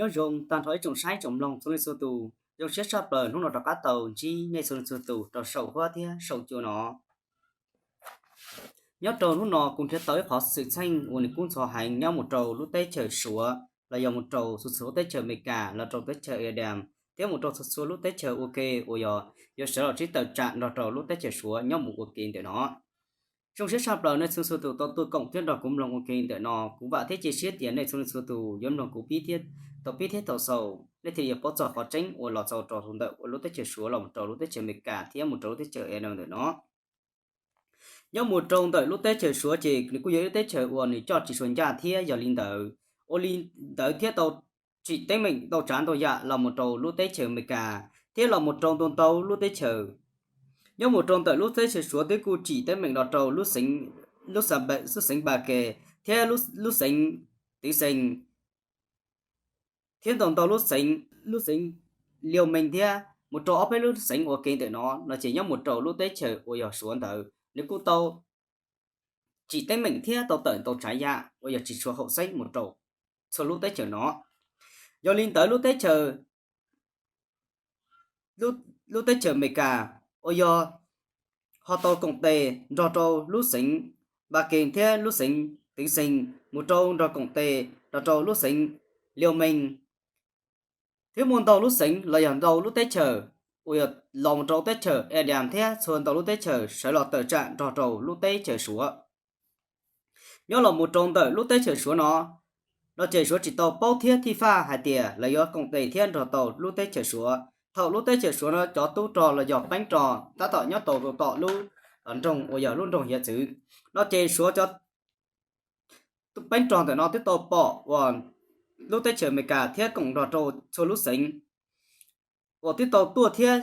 Nyob zoo tag nrho ib tsoom saib tsoom mloog txhua leej txhua tus, zoo siab tshaj plaws hnub no rov qab tau ntsib nej txhua leej txhua tus rau saum huab thiab saum cua no. Nyob rau hnub no kuv nrhiav tau ib qhov xwm txheej uas nws kub ntxhov heev nyob mus rau lub teb chaws Suav los yog mus rau txhua txhua lub teb chaws Amelikas los rau teb chaws Ireland thiab mus rau txhua txhua lub teb chaws ua ke uas yog yuav sawv los sib tawm tsam nrog rau lub teb chaws Suav nyob mus ua ke ntawm no. Zoo siab tshaj plaws nej txhua txhua tus tau tuaj koom thiab nrog kuv mloog ua ke ntawm no. Kuv vam thiab cia siab tias nej txhua txhua tus yuav mloog kuv pib thiab, thaum pib thiab thaum xaus nej thiaj yuav paub txog qhov tseeb uas los txog rau ntawm lub teb chaws Suav los mus rau lub teb chaws Amelikas thiab mus rau lub teb chaws Ireland ntawm no. Nyob mus rau ntawm lub teb chaws Suav ces nws kuj yog ib lub teb chaws uas nws coj tsis tshua ncaj thiab yog li ntawd, ua li ntawd thiaj tau tsim teeb meem ntau tsav ntau yam los mus rau lub teb chaws Amelikas thiab los mus rau ntau ntau lub teb chaws. Nyob mus rau ntawm lub teb chaws Suav twb kuj tsim teeb meem los rau lub xeev, lub xeev Npa Kes thiab lub xeev Tiv Xees thiab ntau ntau lub xeev, lub xeev Liaus Mees thiab mus rau ob peb lub xeev ua ke ntawm no no ces nyob mus rau lub teb chaws uas yog Suav ntawd nws kuj tau tsim teeb meem thiab tau tawm ntau tsav yam uas yog tsis tshua haum xeeb mus rau txhua lub teb chaws no. Yog li ntawd lub teb chaws, lub teb chaws Amelikas uas yog ho tau koom tes nrog rau lub xeev Npa Kes thiab lub xeev Tiv Xees mus rau nrog koom tes nrog rau lub xeev Liaus Mees thiab muaj ntau lub xeev los yog ntau lub teb chaws uas yog los mus rau teb chaws Ireland thiab txhua ntau lub teb chaws sawv los tawm tsam nrog rau lub teb chaws Suav. Nyob los mus rau ntawm lub teb chaws Suav no, no ces Suav tsis tau paub thiab thij faj hais tias lawv yuav koom tes thiab nrog tau lub teb chaws Suav. Thaum lub teb chaws Suav no cov tub rog los yog peeb rog tab tom nyob tau rau tom lub nroog uas yog lub nroog hiav txwv, no ces Suav cov peeb rog ntawm no twb tau pom uas lub teb chaws Amelikas thiab koom nrog rau txhua lub xeev uas twb tau tuaj thiab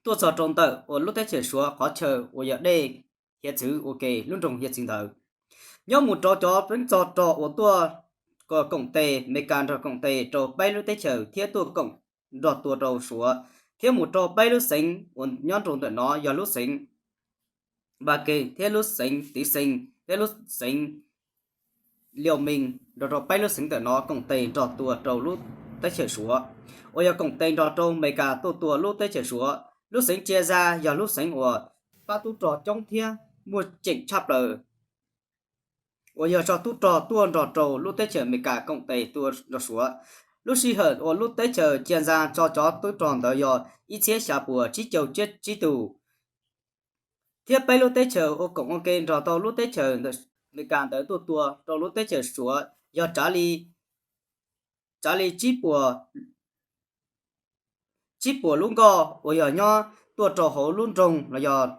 tuaj txog rau ntawm uas lub teb chaws Suav qhov chaw uas yog dej hiav txwv ua ke lub nroog hiav txwv ntawd. Nyob mus rau cov peeb txog rog uas tuaj koom tes Amelikas nrog koom tes rau peb lub teb chaws thiab tuaj koom nrog tua rau Suav thiab mus rau peb lub xeev uas nyob rau ntawm no yog lub xeev Npa Kes thiab lub xeev Tiv Xees thiab lub xeev Liaus Mees nrog rau peb lub xeev ntawm no koom tes nrog tua rau lub teb chaws Suav, uas yog koom tes nrog rau Amelikas tuaj tua lub teb chaws Suav. Lub xeev Tsia Zas yog lub xeev uas pab tub rog coob thiab muaj ceem tshaj plaws uas yog tso tub rog tuaj nrog rau lub teb chaws Amelikas koom tes tua nrog Suav. Lub sij hawm uas lub teb chaws Tsia Zas tso cov tub rog ntawd yog ib txhiab xya puas tsib caug tsib tug, thiab peb lub teb chaws ua koom ua ke nrog tau lub teb chaws Amelikas ntawd tuaj tua rau lub teb chaws Suav yog tsav li, tsav li tsib puas, tsib puas lub nkoj uas yog nyob tuaj rau hauv lub nroog los yog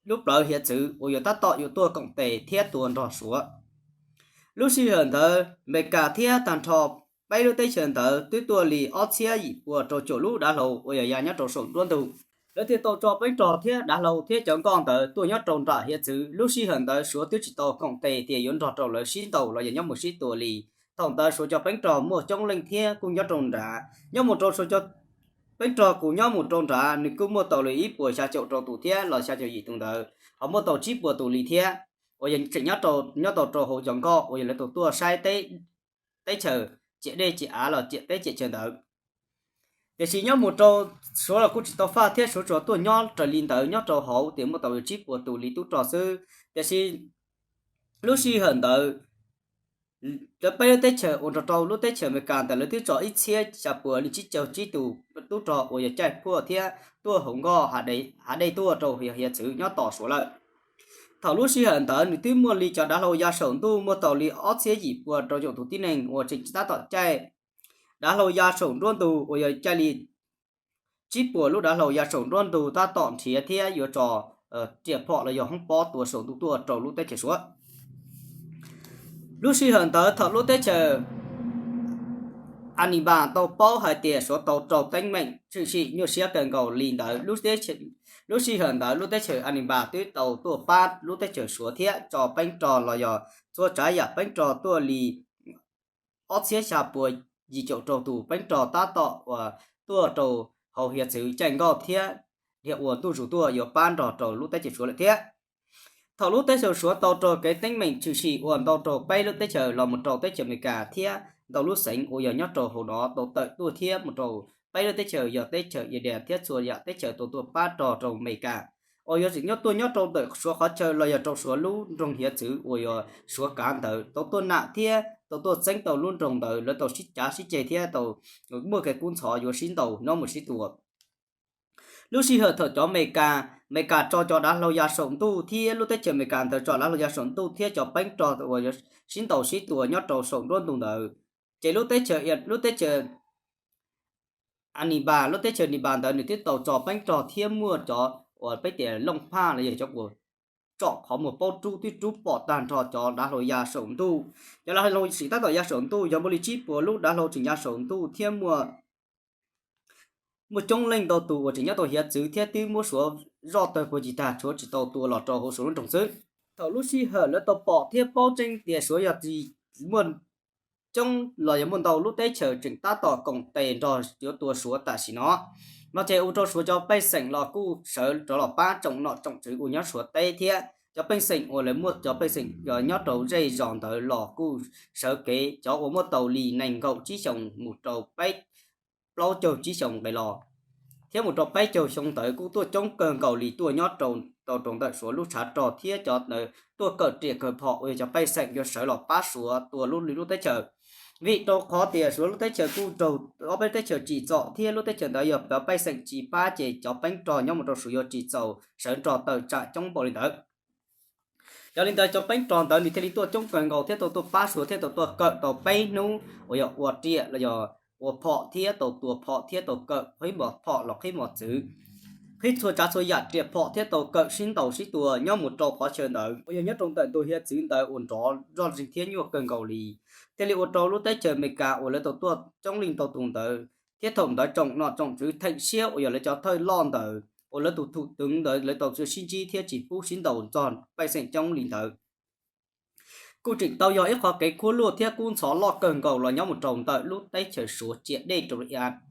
lub plawv hiav txwv uas yog tab tom yuav tuaj koom tes thiab tua nrog Suav. Lub sij hawm ntawd Amelikas thiab tag nrho peb lub teb chaws ntawd twb tuaj li ob txhiab yim puas rau caum lub dav hlau uas yog ya nyob rau saum nruab ntug. Lawv thiaj tau tso peeb rog thiab dav hlau thiab cov nkoj ntawd tuaj nyob rau nram hiav txwv. Lub sij hawm ntawd Suav twb tsis tau koom tes tias yuav nrog rau lawv sib ntaus los yog nyob mus sib tua li. Thaum ntawd Suav cov peeb rog muaj coob leej thiab kuj nyob rau nrad. Nyob mus rau Suav cov peeb rog kuj nyob mus rau nrad nws kuj muaj tau li ib puas xya caum rau tus thiab los xya caum yim tus ntawd, ho muaj tau tsib puas tus li thiab, uas yog tseem nyob tau rau hauv cov nkoj uas yog lawv tus tuaj saib teb chaws, ciam dej ciam av los ciam teb ciam chaw ntawd. Tiam sis nyob mus rau Suav los kuj tsis tau faj thiab Suav tsuas tuaj nyob raws li ntawd nyob rau hauv tias muaj tau li tsib puas tus li tub rog xwb. Tiam sis lub sij hawm ntawd lawv peb lub teb chaws uas nrog rau lub teb chaws Amelikas ntawd lawv twb tso ib txhiab xya puas li tsib caug tsib tus tub rog uas yog caij phuaj thiab tuaj hauv nkoj hav dej tuaj rau hiav txwv nyob tos Suav lawm. Thaum lub sij hawm ntawd nws twb muaj li cov dav hlau ya saum ntuj muaj tau li ob txhiab yim puas rau caum tus tib neeg uas tseem tab tom caij dav hlau ya saum nruab ntug uas yog caij li tsib puas lub dav hlau ya saum nruab ntug tab tom nrhiav thiab yuav tso riam phom los yog hoob pob tua saum ntuj tuaj rau lub teb chaws Suav. Lub sij hawm ntawd thaum lub teb chaws Anibas tau paub hais tias Suav tau raug teeb meem tshwm sim nyuaj siab kawg nkaus li ntawd, lub sij hawm ntawd lub teb chaws Anibas twb tau tuaj pab lub teb chaws Suav thiab tso peeb rog los yog txhua tsav yam peeb rog tuaj li ob txhiab xya puas yim caum rau tus peeb rog tab tom uas tuaj rau hauv hiav txwv caij nkoj thiab dhia ua ntuj zus tuaj yuav pab nrog rau lub teb chaws Suav lawm thiab. Thaum lub teb chaws Suav tau raug kev teeb meem tshwm sim uas ntau raug peb lub teb chaws los mus rau teb chaws Amelikas thiab ntau lub xeev uas yog nyob rau hauv no tau tawm tuaj thiab mus rau peb lub teb chaws yog teb chaws India thiab txhua yam teb chaws tau tuaj pab rog rau Amelikas uas yuav tseem nyob tuaj nyob rau ntawm Suav qhov chaw los yog rau Suav lub nroog hiav txwv uas yog Suav kav ntawd tau tuaj nam thiab tau tuaj txeeb tau lub nroog ntawd, lawv tau sib cav sib ceg thiab tau muaj kev kub ntxhov yuav sib ntaus nyob mus sib tua. Lub sij hawm thaum cov Amelikas, Amelikas tso cov dav hlau ya saum ntuj thiab lub teb chaws Amelikas ntawd tso dav hlau ya saum ntuj thiab cov peeb rog uas sib ntaus sib tua nyob rau saum nruab ntug ntawd, ces lub teb chaws, lub teb chaws Anibas, lub teb chaws Nibas ntawd nws twb tau tso peeb rog thiab muaj cov uas peb tias looj phaj los yog cov uas tsom qhov muag paub rub twb rub pom tag nrho cov dav hlau ya saum ntuj. Cov dav hlau tseem tab tom ya saum ntuj yog muaj li tsib puas lub dav hlau tseem ya saum ntuj thiab muaj muaj coob leej ntau tus uas tseem nyob tau hiav txwv thiab twb muab Suav zoj tawg puag tsis tag, tshuav tsis tau tua los rau hauv Suav lub nroog xwb. Thaum lub sij hawm lawv tau pom thiab paub tseeb tias Suav yog tsis muaj coob los yog muaj ntau lub teb chaws tseem tab tom koom tes nrog yuav tua Suav tam sim no, no ces ua rau Suav cov pej xeem los kuj sawv rov los pab tsoom nom tsoom tswv uas nyob Suav teb thiab cov pej xeem uas lawv muaj cov pej xeem nyob rau zej zos ntawd los kuj sawv kev, cov uas muaj tau li nees nkaum tsib xyoos mus rau peb plaub caug tsib xyoo nqe los thiab mus rau peb caug xyoo ntawd kuj tuaj coob kawg nkaus li tuaj nyob rau, tau rau ntawm Suav lub tshav rog thiab cov ntawd tuaj kawm riam kawm phom uas yog cov pej xeem yuav sawv los pab Suav tua lub li lub teb chaws. Vim rau qhov tias Suav lub teb chaws kuj raug ob peb teb chaws tsim txom thiab lub teb chaws ntawd yog cov pej xeem tsis pab ces cov peeb rog nyob mus rau Suav yuav tsis txaus sawv nrog tawm tsam coob npaum li ntawd. Yog li ntawd cov peeb rog ntawd nws thiaj li tuaj coob kawg nkaus thiab tau tuaj pab Suav thiab tau tuaj kawm tau peb hnub uas yog ua riam los yog ua phom thiab tau tua phom thiab tau kawm qhib mos phom los qhib mos txwv, qhib txhua tsav txhua yam riam phom thiab tau kawm sib ntaus sib tua nyob mus rau qhov chaw ntawd uas yog nyob rau ntawm ntug hiav txwv ntawd uas nrov zoj zeeg thiab nyuaj kawg nkaus li, thiaj li ua rau lub teb chaws Amelikas uas lawv tau tuaj coob leej ntau tus ntawd thiab thaum ntawd tsoom nom tsoom tswv theem siab uas yog lawv cov thawj loj ntawd uas lawv tus thum twv ntawd lawv tau sib ntsib thiab tsis pub sib ntaus txog pej xeem coob li ntawd. Kuj tseem tau yog ib qhov kev khuab luaj thiab kub ntxhov loj kawg nkaus los nyob mus rau ntawm lub teb chaws Suav ciam dej rau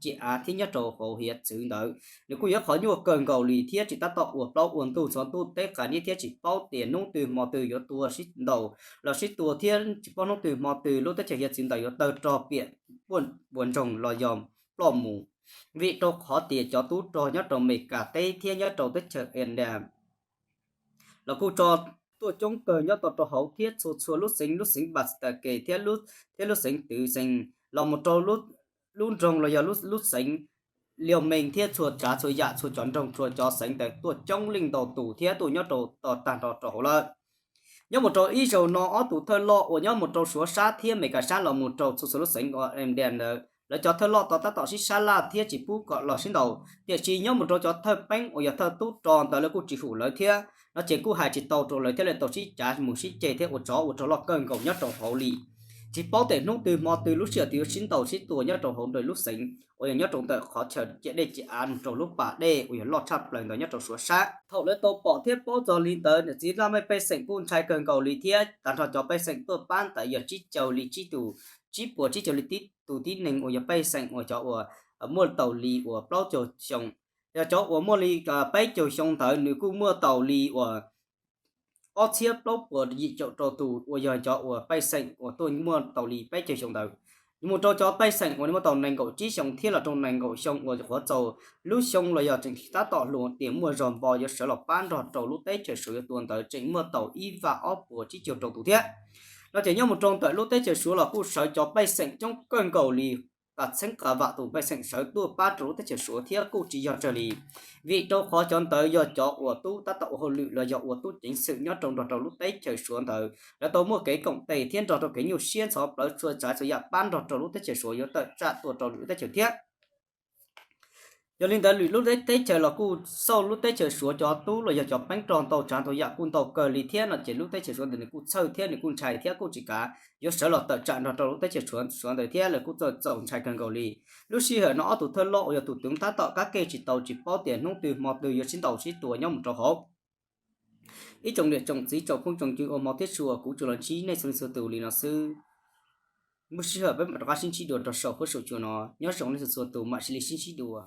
ciam av thiab nyob rau hauv hiav txwv ntawd. Nws kuj yog ib qhov nyuaj kawg nkaus li thiab tsis tab tom ua plaub ua ntug ntxhov ntuj teb qas niab thiab tsis paub tias hnub twg hmo twg yuav tua sib ntaus los sib tua thiab tsis paub hnub twg hmo twg lub teb chaws hiav txwv ntawd yuav tawg rog piam puas ntsoog los yog ploj mus. Vim rau qhov tias cov tub rog nyob rau Amelikas teb thiab nyob rau teb chaws India los kuj tso tuaj coob kawg nyob tau rau hauv thiab txhua txhua lub xeev, lub xeev Npastakes thiab, thiab lub xeev twv xeev los mus rau lub nroog los yog lub xeev Liaumees thiab txhua tsav txhua yam txhua cov nroog txhua cov xeev ntawd tuaj coob leej ntau tus thiab tuaj nyob rau tag nrho rau hauv lawm. Nyob mus rau ib zaug no ob tug thawj loj uas nyob mus rau Suav sab thiab Amelikas sab los mus rau txhua txhua lub xeev India ntawd lawv cov thawj loj tau tab tom sib sab laj thiab tsis pub kom los sib ntaus, tiam sis nyob mus rau cov thawj peeb uas yog thawj tub rog ntawd lawv kuj tsis hum lawv thiab no ces kuj hais tsis tau rau lawv thiab lawv tau sib cav mus sib ceg thiab ua tsov ua rog loj kawg nkaus nyob rau hauv li. Tsis paub tias hnub twg hmo twg lub sij hawm twg yuav sib ntaus sib tua nyob rau hauv nws lub xeev uas yog nyob rau ntawm qhov chaw ciam dej ciam av mus rau lub pas dej uas yog loj tshaj plaws ntawd nyob rau Suav sab. Thaum lawv tau pom thiab paub txog li ntawd niam txiv laj mej pej xeem kuj ntshai kawg nkaus li thiab tag nrho cov pej xeem tuaj pab ntawd yog tsib caug li tsib tus, tsib puas tsib caug li tib tus tib neeg uas yog pej xeem uas cov uas muaj tau li uas plaub caug xyoo. Yog cov uas muaj li peb caug xyoo ntawd nws kuj muaj tau li uas ob txhiab plaub puas yim caum rau tus uas yog cov uas pej xeem uas tuaj muaj tau li peb caug xyoo ntawd. Mus rau cov pej xeem uas muaj tau nees nkaum tsib xyoo thiab los rau nees nkaum xyoo uas qhuav txaus lub xyoo los yog tseem tab tom hluas tias muaj zog npo yuav sawv los pab nrog rau lub teb chaws Suav yuav tua ntawd tseem muaj tau ib vam ob puas tsib caug rau tus thiab. No ces nyob mus rau ntawm lub teb chaws Suav los kuj sawv cov pej xeem coob kawg nkaus li, tas txheeb qas vam tus pej xeem sawv tuaj pab rau lub teb chaws Suav thiab kuj tsis yog tsawg li. Vim rau qhov cov ntawd yog cov uas tub tab tom ua hauj lwm los yog ua tub ceev xwm nyob rau nrog rau lub teb chaws Suav ntawd, lawv tau muaj kev koom tes thiab nrog rau kev nyuaj siab ntxhov plawv txhua tsav txhua yam pab nrog rau lub teb chaws Suav yuav tawm tsam tua rau lwm lub teb chaws thiab. Yog li ntawd lwm lub teb chaws los kuj xauj lub teb chaws Suav cov tub los yog cov peeb rog ntau tsav ntau yam kuj ntau kawg li thiab no ces lub teb chaws Suav ntawd nws kuj txhawj thiab nws kuj ntshai thiab kuj tsis kav yuav sawv los tawm tsam nrog rau lub teb chaws Suav ntawd thiab lawv kuj txawm txaus ntshai kawg nkaus li. Lub sij hawm no ob tug thawj loj uas yog tus twv tab tom kab ke tsis tau tsis paub tias hnub twg hmo twg yuav sib ntaus sib tua nyob mus rau hauv. Ib tsoom niam tsoom txiv tsoom phooj tsoom ywg ua hmov thiab tshua, kuv tsuas los ntsib nej txhua leej txhua tus li no xwb. Muaj sij hawm peb mam rov qab sib ntsib dua rau saum huab saum cua no. Nyob zoo nej txhua txhua tus, mam sib li sib ntsib dua.